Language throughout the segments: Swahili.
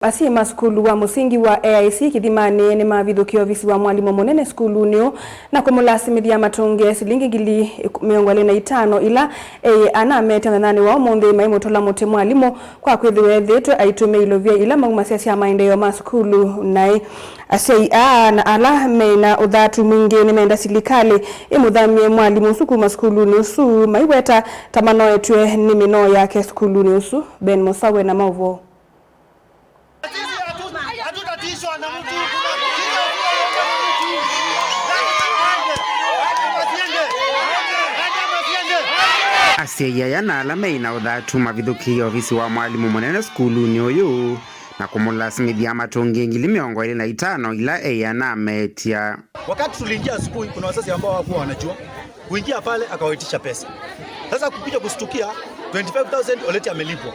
Asyai ma sukulu wa musingi wa AIC Kithimani ni mavithukie ovisi wa mwalimu munene sukuluni uu na kumulasimithya matunge silingi 25,000 ila eye anamete mthanyani wa umunthi maimutula muti mwalimu kwa kwithiwa ethitwe aitumia ilovia ila maumasya sya maendeeo ma sukulu nai. Asyai aa na ala mena uthatu mwingi nimenda silikali imuthamie mwalimu usu kuma sukuluni usu, maiweta ta manoetwe ni minoo yake sukuluni usu. Ben Musawe na mauvo. Hatutatishwa na mtu. Asyai aya na ala meina uthatu mavithukie ovisi wa mwalimu munene sukuluni uyu na kumulasimithya matungie 25,000 ila eya ametia. Wakati tuliingia asubuhi, kuna wazazi ambao hawakuwa wanajua kuingia pale, akawaitisha pesa. Sasa kukuja kustukia 25,000 already amelipwa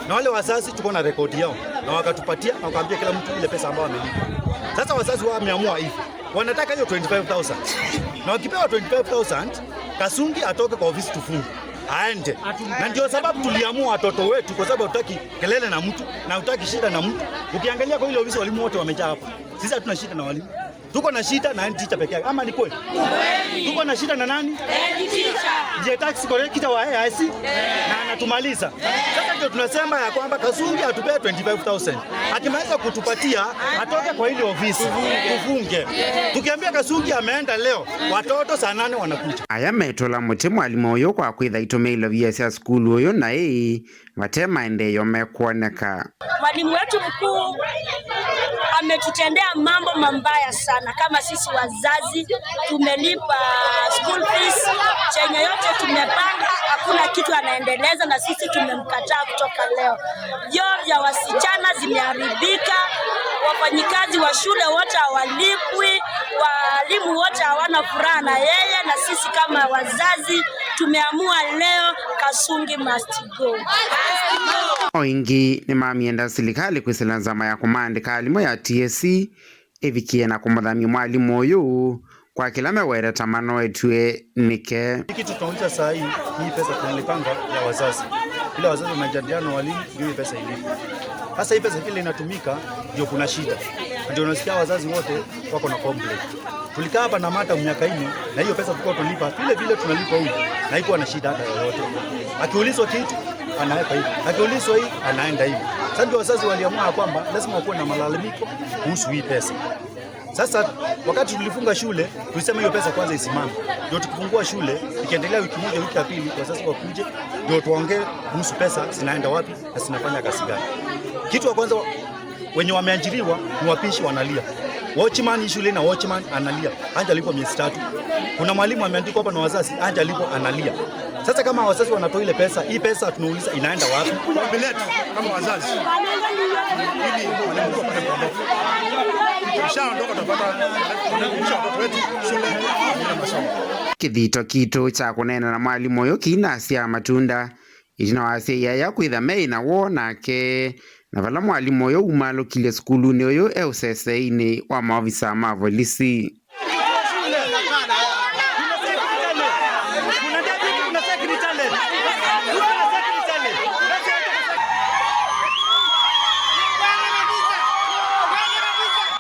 na wale wazazi, tuko na rekodi yao na wakatupatia, wakaambia kila mtu ile pesa ambayo amelipwa. Sasa wazazi wameamua hivi, wanataka hiyo 25,000 na wakipewa 25,000 Kasungi atoke kwa ofisi, tufunge aende. Na ndio sababu tuliamua watoto wetu, kwa sababu hatutaki kelele na mtu na hatutaki shida na mtu. Ukiangalia kwa ile ofisi walimu wote wamejaa hapa. Sisi hatuna shida na walimu, tuko na shida na head teacher peke yake, ama ni kweli? Tuko na shida na nani? Head teacher. Ndiye tax collector wa AIC na anatumaliza. Sasa ndio tunasema ya kwamba Kasungi atupee 25,000. Akimaliza kutupatia atoke kwa ile ofisi tufunge. Tukiambia Kasungi ameenda leo, watoto saa 8 wanakuja. Aya metola muti mwalimu uyu kwa kwitha itumia ilovia sya sukulu uyu na ii vate maendeeo mekwoneka. Mwalimu wetu mkuu ametutendea mambo mabaya sana. Kama sisi wazazi tumelipa school fees, chenye yote tumepanga, hakuna kitu anaendeleza, na sisi tumemkataa kutoka leo. Vyoo vya wasichana zimeharibika, wafanyikazi wa shule wote hawalipwi, walimu wote hawana furaha na yeye, na sisi kama wazazi tumeamua leo Kasungi must go. Oingi ni mamienda silikali kwisila nzama ya kumandika alimu ya TSC ivikie na kumuthamia mwalimu uyu kwa kila mewere tamanoetwe nike. Kitu tunauliza saa hii, hii pesa tunalipanga ya wazazi, ila wazazi wanajadiliana na walimu ndio hii pesa ilipo. Sasa hii pesa vile inatumika ndio kuna shida, ndio unasikia wazazi wote wako na complaint. Tulikaa hapa na mata miaka 4 na hiyo pesa tulikuwa tunalipa vile vile tunalipa huyu, na haikuwa na shida hata yoyote. Akiulizwa kitu anaweka hivi, akiulizwa hii anaenda hivi. Sasa ndio wazazi waliamua kwamba lazima wakuwe na malalamiko kuhusu hii pesa. Sasa wakati tulifunga shule tulisema hiyo pesa kwanza isimame, ndio tukifungua shule ikiendelea wiki moja, wiki ya pili, wazazi wakuje ndio tuongee kuhusu pesa zinaenda wapi na zinafanya kazi gani. Kitu ya kwanza wenye wameajiriwa ni wapishi wanalia. Watchman shule na watchman analia, hajalipwa miezi 3. Kuna mwalimu ameandikwa hapa na wazazi, hajalipwa analia. Sasa kama wazazi wanatoa ile pesa, hii pesa tunauliza inaenda wapi? Ombi letu kama wazazi ili mwalimu mkuu apate kuondoka. Tukishaondoka tutapata kurudisha watoto wetu shule na masomo. Kithito kitu cha kunena na mwalimu uyu kiinasya matunda itina wa asyai aya kwitha meina woo nake na vala mwalimu uyu umalukile sukuluni uyu e useseini wa maofisa ma volisi.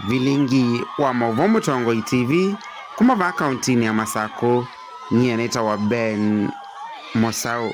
Vilingi wa Mauvoo Mutongoi TV kuma va kaunti ya Masako, nyie netawa Ben Mosau.